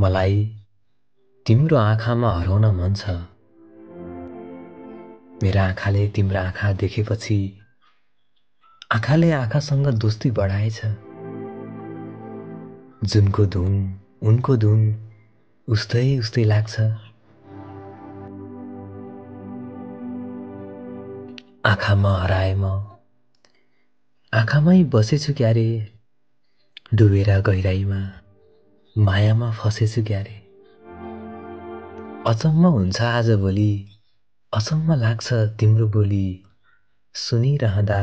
मलाई तिम्रो आँखामा हराउन मन छ। मेरा आँखाले तिम्रो आँखा देखेपछि आँखाले आँखासँग दोस्ती बढाएछ। जुनको धुन उनको धुन उस्तै उस्तै लाग्छ। आँखामा हराए म आँखामै बसेछु क्यारे, डुबेर गहिराईमा मायामा फसेछु क्यारे। अचम्म हुन्छ आजभोलि, अचम्म लाग्छ तिम्रो बोली, सुनिरहँदा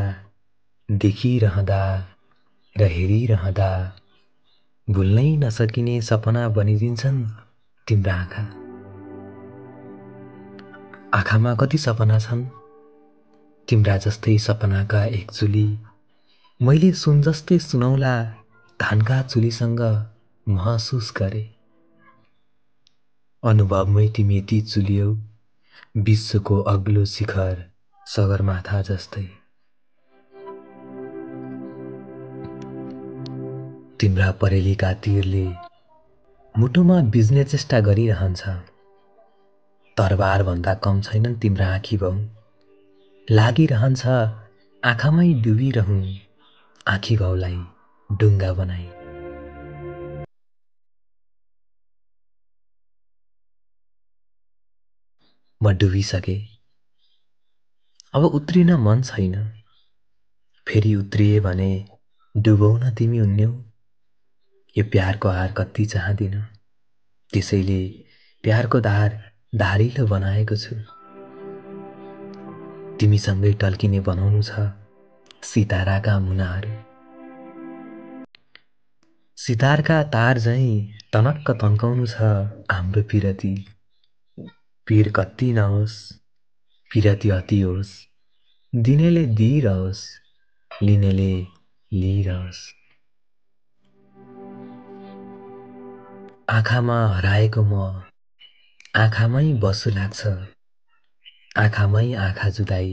देखिरहँदा र हेरिरहँदा भुल्नै नसकिने सपना बनिदिन्छन् तिम्रा आँखा। आँखामा कति सपना छन्, तिम्रा जस्तै सपनाका एक चुली मैले सुन जस्तै सुनौला धानका चुलीसँग महसुस गरे। अनुभवमै तिमी यति चुलियौ, विश्वको अग्लो शिखर सगरमाथा जस्तै। तिम्रा परेलीका तीरले मुटुमा बिज्ने चेष्टा गरिरहन्छ। तरबार भन्दा कम छैनन् तिम्रा आँखी भाउ, लागिरहन्छ आँखामै डुबिरहँ आँखी भाउलाई डुङ्गा बनाई। म डुबिसके, अब उत्रिन मन छैन। फेरि उत्रिए भने डुबौ न तिमी उन्न्यौ। यो प्यारको हार कति चाहदिन, त्यसैले प्यारको धार धारिलो बनाएको छु। तिमीसँगै टल्किने बनाउनु छ सिताराका मुनाहरू। सितारका तार झैं टनक्क तन्काउनु छ हाम्रो पिरती। पीर कति नहोस्, पिरती अति होस्, दिनेले दिइरहोस्, लिनेले लिइरहोस्। आँखामा हराएको म आँखामै बसु लाग्छ। आँखामै आँखा जुदाई,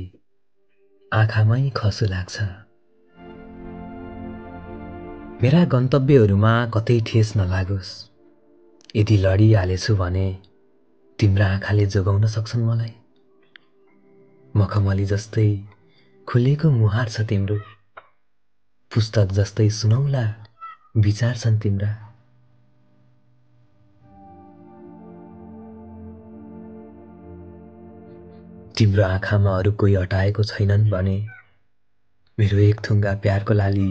आँखामै खसु लाग्छ। मेरा गन्तव्यहरूमा कतै ठेस नलागोस्। यदि लडिहालेछु भने तिम्रा आँखाले जोगाउन सक्छन् मलाई। मखमली जस्तै खुलेको मुहार छ तिम्रो, पुस्तक जस्तै सुनौला विचार छन् तिम्रा। तिम्रो आँखामा अरू कोही अटाएको छैनन् भने मेरो एक थुङ्गा प्यारको लाली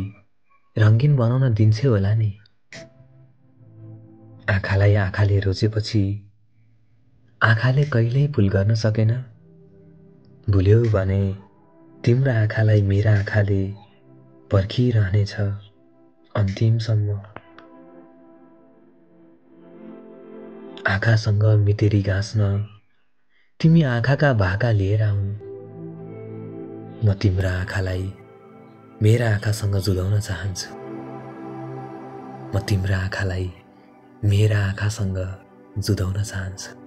रङ्गीन बनाउन दिन्छे होला नि। आँखालाई आँखाले रोजेपछि आँखाले कहिल्यै भुल गर्न सकेन। भुल्यौ भने तिम्रो आँखालाई मेरा आँखाले पर्खिरहनेछ अन्तिमसम्म। आँखासँग मितेरी गाँस्न तिमी आँखाका भाका लिएर आऊ। म तिम्रा आँखालाई मेरा आँखासँग जुदाउन चाहन्छु। म तिम्रा आँखालाई मेरा आँखासँग जुदाउन चाहन्छु।